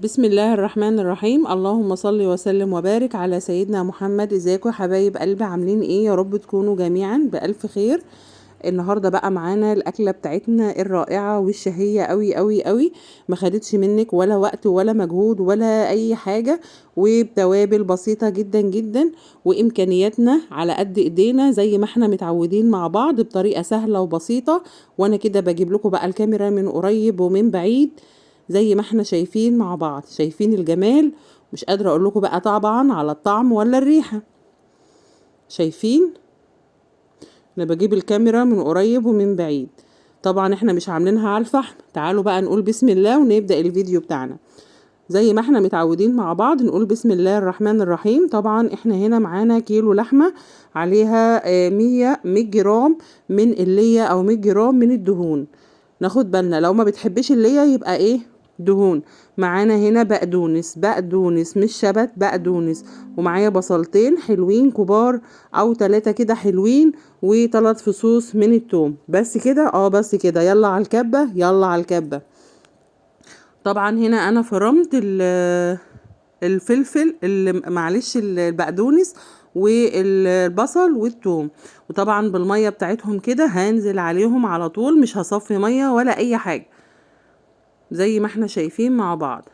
بسم الله الرحمن الرحيم. اللهم صل وسلم وبارك على سيدنا محمد. ازيكم يا حبايب قلبي، عاملين ايه؟ يا رب تكونوا جميعا بألف خير. النهارده بقى معانا الاكلة بتاعتنا الرائعة والشهيه قوي قوي قوي، ما خدتش منك ولا وقت ولا مجهود ولا اي حاجة، وبتوابل بسيطة جدا جدا، وامكانياتنا على قد ايدينا زي ما احنا متعودين مع بعض بطريقة سهلة وبسيطة. وانا كده بجيب لكم بقى الكاميرا من قريب ومن بعيد زي ما احنا شايفين مع بعض، شايفين الجمال. مش قادرة اقول لكم بقى طبعا على الطعم ولا الريحة. شايفين انا بجيب الكاميرا من قريب ومن بعيد، طبعا احنا مش عاملينها على الفحم. تعالوا بقى نقول بسم الله ونبدأ الفيديو بتاعنا زي ما احنا متعودين مع بعض، نقول بسم الله الرحمن الرحيم. طبعا احنا هنا معانا كيلو لحمة عليها 100 جرام من اللية او 100 جرام من الدهون. ناخد بالنا لو ما بتحبش اللية يبقى ايه دهون. معانا هنا بقدونس، بقدونس مش شبت، بقدونس. ومعايا بصلتين حلوين كبار او 3 كده حلوين، و3 فصوص من التوم. بس كده، بس كده. يلا على الكبة، يلا على الكبة. طبعا هنا انا فرمت الفلفل اللي معلش البقدونس والبصل والثوم، وطبعا بالمية بتاعتهم كده هنزل عليهم على طول، مش هصفي مية ولا اي حاجة زي ما احنا شايفين مع بعض.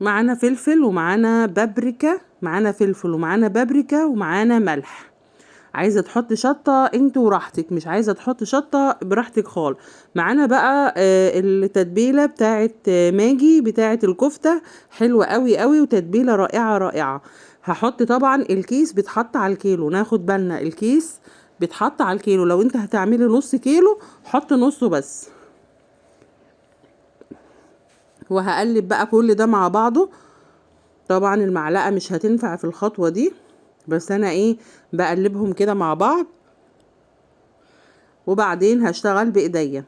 معانا فلفل ومعانا بابريكا، معانا فلفل ومعانا بابريكا ومعانا ملح. عايزه تحط شطه انت وراحتك، مش عايزه تحط شطه براحتك خالص. معانا بقى التتبيله بتاعه ماجي بتاعه الكفتة، حلوة قوي قوي وتتبيله رائعة رائعة. هحط طبعا الكيس بيتحط على الكيلو، ناخد بالنا الكيس بيتحط على الكيلو. لو انت هتعملي نص كيلو حط نصه بس. وهقلب بقى كل ده مع بعضه. طبعا المعلقة مش هتنفع في الخطوة دي، بس انا ايه بقلبهم كده مع بعض، وبعدين هشتغل بايديا.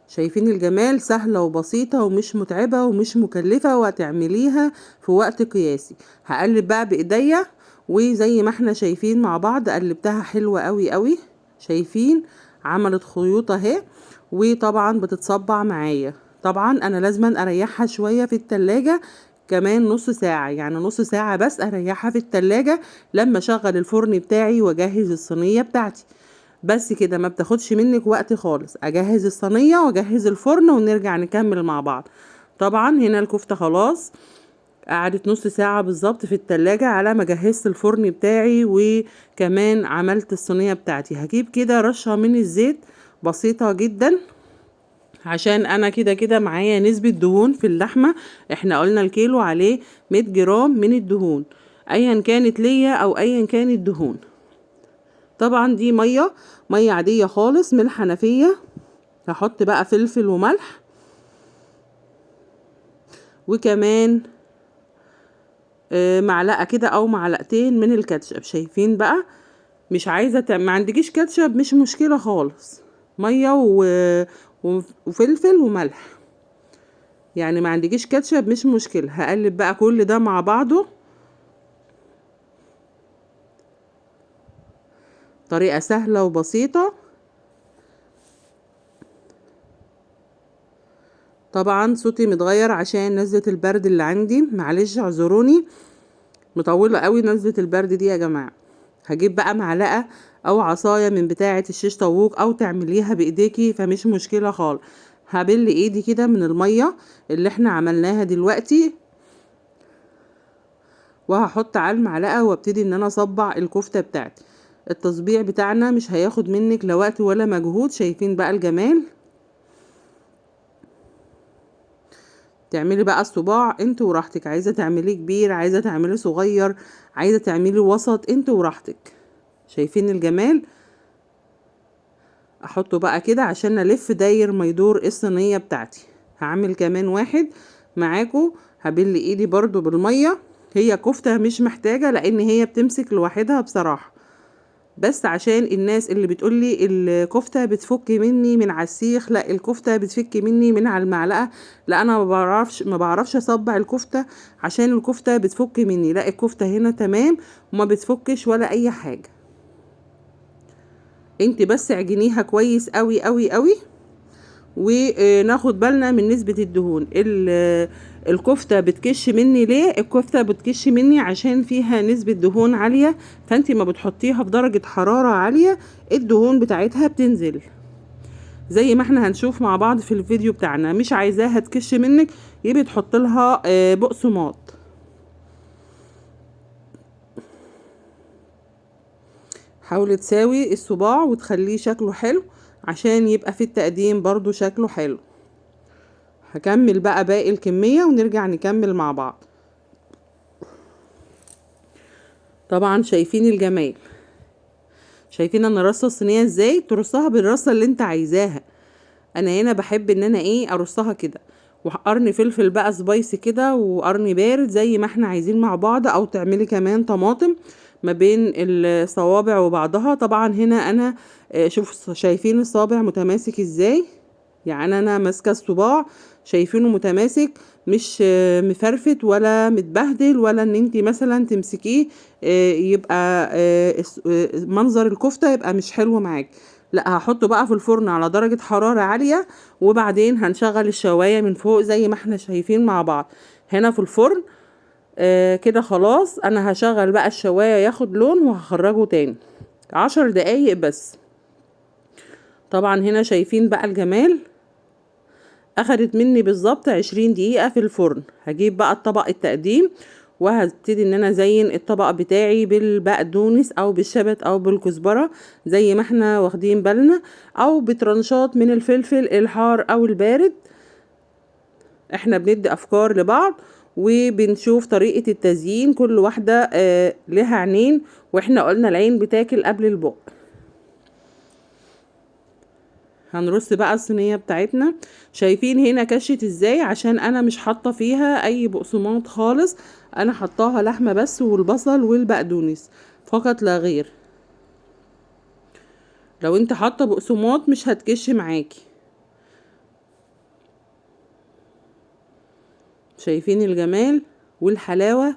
شايفين الجمال؟ سهلة وبسيطة ومش متعبة ومش مكلفة، وهتعمليها في وقت قياسي. هقلب بقى بايديا، وزي ما احنا شايفين مع بعض قلبتها حلوة قوي قوي. شايفين عملت خيوط اهي، وطبعا بتتصبع معايا. طبعا انا لازم اريحها شوية في التلاجة كمان نص ساعة، يعني نص ساعة بس اريحها في التلاجة لما اشغل الفرن بتاعي واجهز الصينية بتاعتي. بس كده ما بتاخدش منك وقت خالص. اجهز الصينية واجهز الفرن ونرجع نكمل مع بعض. طبعا هنا الكفتة خلاص قعدت نص ساعة بالظبط في التلاجة على ما جهزت الفرن بتاعي وكمان عملت الصينية بتاعتي. هجيب كده رشة من الزيت بسيطة جدا، عشان انا كده كده معايا نسبة دهون في اللحمة. احنا قلنا الكيلو عليه 100 جرام من الدهون، ايا كانت ليا او ايا كانت دهون. طبعا دي مية، مية عادية خالص من الحنفية. هحط بقى فلفل وملح، وكمان معلقة كده او معلقتين من الكاتشب. شايفين بقى؟ مش عايزة ما عندكيش كاتشب مش مشكلة خالص، مية وفلفل وملح، يعني ما عندكيش كاتشب مش مشكلة. هقلب بقى كل ده مع بعضه. طريقة سهلة وبسيطة. طبعا صوتي متغير عشان نزلة البرد اللي عندي، معلش اعذروني مطولة قوي نزلة البرد دي يا جماعة. هجيب بقى معلقة او عصاية من بتاعة الشيش طاووق، او تعمليها بايديكي فمش مشكلة خالص. هبل ايدي كده من المية اللي احنا عملناها دلوقتي، وهحط على المعلقة وابتدي ان انا اصبع الكفتة بتاعتي. التصبيع بتاعنا مش هياخد منك لا وقت ولا مجهود. شايفين بقى الجمال؟ تعملي بقى الصباع انت وراحتك، عايزة تعمليه كبير، عايزة تعمليه صغير، عايزة تعمليه وسط، انت وراحتك. شايفين الجمال؟ احطه بقى كده عشان الف داير ما يدور الصينية بتاعتي. هعمل كمان واحد معاكو. هبل ايدي برضو بالمية. هي كفتة مش محتاجة لان هي بتمسك لوحدها بصراحة، بس عشان الناس اللي بتقولي الكفتة بتفك مني من على السيخ، لا الكفتة بتفك مني من على المعلقة، لا انا ما بعرفش اصبع الكفتة عشان الكفتة بتفك مني. لا الكفتة هنا تمام وما بتفكش ولا اي حاجة. انت بس اعجنيها كويس قوي قوي قوي وناخد بالنا من نسبة الدهون. الكفتة بتكش مني ليه؟ الكفتة بتكش مني عشان فيها نسبة دهون عالية، فانتي ما بتحطيها في درجة حرارة عالية الدهون بتاعتها بتنزل، زي ما احنا هنشوف مع بعض في الفيديو بتاعنا. مش عايزاها تكش منك يبقى تحط لها بقسماط. حاولي تساوي الصباع وتخليه شكله حلو عشان يبقى في التقديم برضو شكله حلو. هكمل بقى باقي الكمية ونرجع نكمل مع بعض. طبعا شايفين الجمال، شايفين انا رصه الصينية ازاي؟ ترصها بالرصه اللي انت عايزاها. انا هنا بحب ان انا ايه ارصها كده، وقرن فلفل بقى سبايسي كده وقرن بارد زي ما احنا عايزين مع بعض، او تعملي كمان طماطم ما بين الصوابع وبعضها. طبعا هنا انا شوف شايفين الصابع متماسك ازاي، يعني انا ماسكه الصباع شايفينه متماسك، مش مفرفت ولا متبهدل، ولا ان انتي مثلا تمسكيه يبقى منظر الكفتة يبقى مش حلو معاك. لا، هحطه بقى في الفرن على درجه حرارة عالية، وبعدين هنشغل الشوايه من فوق زي ما احنا شايفين مع بعض هنا في الفرن. كده خلاص انا هشغل بقى الشوايه ياخد لون وهخرجه تاني 10 دقايق بس. طبعا هنا شايفين بقى الجمال، اخدت مني بالظبط 20 دقيقة في الفرن. هجيب بقى الطبق التقديم وهبتدي ان انا ازين الطبق بتاعي بالبقدونس او بالشبت او بالكزبرة زي ما احنا واخدين بالنا، او بترنشات من الفلفل الحار او البارد. احنا بندي افكار لبعض وبنشوف طريقة التزيين، كل واحدة لها عينين، واحنا قلنا العين بتاكل قبل البق. هنرص بقى الصينية بتاعتنا. شايفين هنا كشت ازاي؟ عشان انا مش حاطة فيها اي بقسماط خالص، انا حطاها لحمة بس والبصل والبقدونس فقط لا غير. لو انت حاطة بقسماط مش هتكش معاكي. شايفين الجمال والحلاوة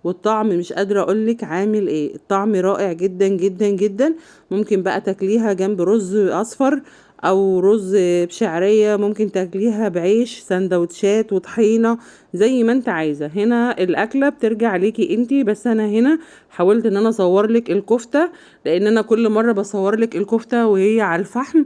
والطعم؟ مش قادرة اقولك عامل ايه، الطعم رائع جدا جدا جدا. ممكن بقى تاكليها جنب رز اصفر او رز بشعرية، ممكن تاكليها بعيش سندوتشات وطحينة زي ما انت عايزة. هنا الاكلة بترجع ليكي انتي، بس انا هنا حاولت ان انا اصور لك الكفتة، لان انا كل مرة بصور لك الكفتة وهي على الفحم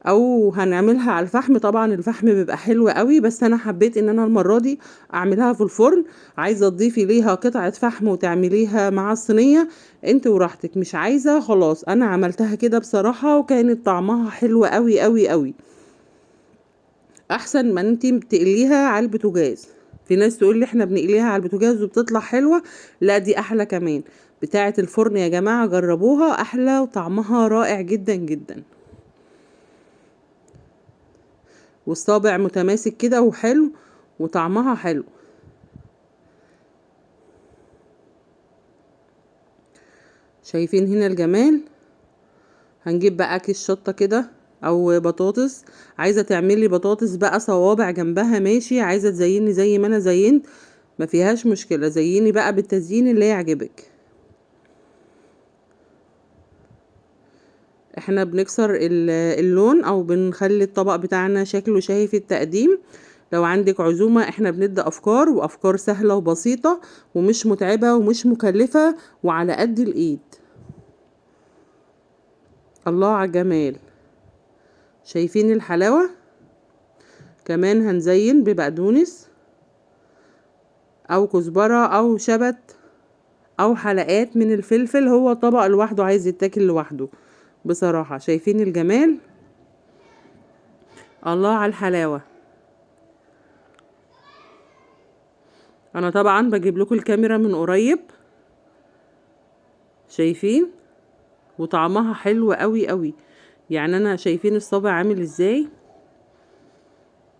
او هنعملها على الفحم. طبعا الفحم بيبقى حلو قوي، بس انا حبيت ان انا المرة دي اعملها في الفرن. عايزة تضيفي ليها قطعة فحم وتعمليها مع الصينية انت وراحتك، مش عايزة خلاص. انا عملتها كده بصراحة وكانت طعمها حلو قوي قوي قوي، احسن ما انت بتقليها على البوتاجاز. في ناس تقول لي احنا بنقليها على البوتاجاز وبتطلع حلوة، لا دي احلى كمان بتاعة الفرن يا جماعة، جربوها احلى وطعمها رائع جدا جدا. والصابع متماسك كده وحلو وطعمها حلو. شايفين هنا الجمال؟ هنجيب بقى كيس شطة كده او بطاطس، عايزة تعملي بطاطس بقى صوابع جنبها ماشي، عايزة تزيني زي ما انا زينت ما فيهاش مشكلة، زيني بقى بالتزيين اللي يعجبك. احنا بنكسر اللون او بنخلي الطبق بتاعنا شكله شهي في التقديم. لو عندك عزومة احنا بندي افكار، وافكار سهلة وبسيطة ومش متعبة ومش مكلفة وعلى قد الايد. الله على الجمال، شايفين الحلاوة؟ كمان هنزين ببقدونس او كزبرة او شبت او حلقات من الفلفل، هو طبق لوحده عايز يتاكل لوحده بصراحة. شايفين الجمال؟ الله على الحلاوة. انا طبعا بجيب لكم الكاميرا من قريب، شايفين؟ وطعمها حلو قوي قوي. يعني انا شايفين الصابع عامل ازاي؟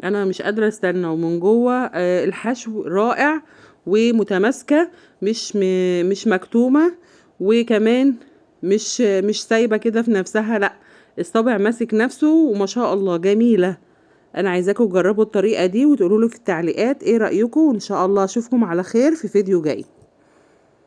انا مش قادرة استنى. ومن جوه الحشو رائع ومتماسكة، مش مكتومة، وكمان مش سايبة كده في نفسها، لا الصابع ماسك نفسه وما شاء الله جميلة. انا عايزاكم تجربوا الطريقة دي وتقولوا لي في التعليقات ايه رأيكم، وان شاء الله اشوفكم على خير في فيديو جاي.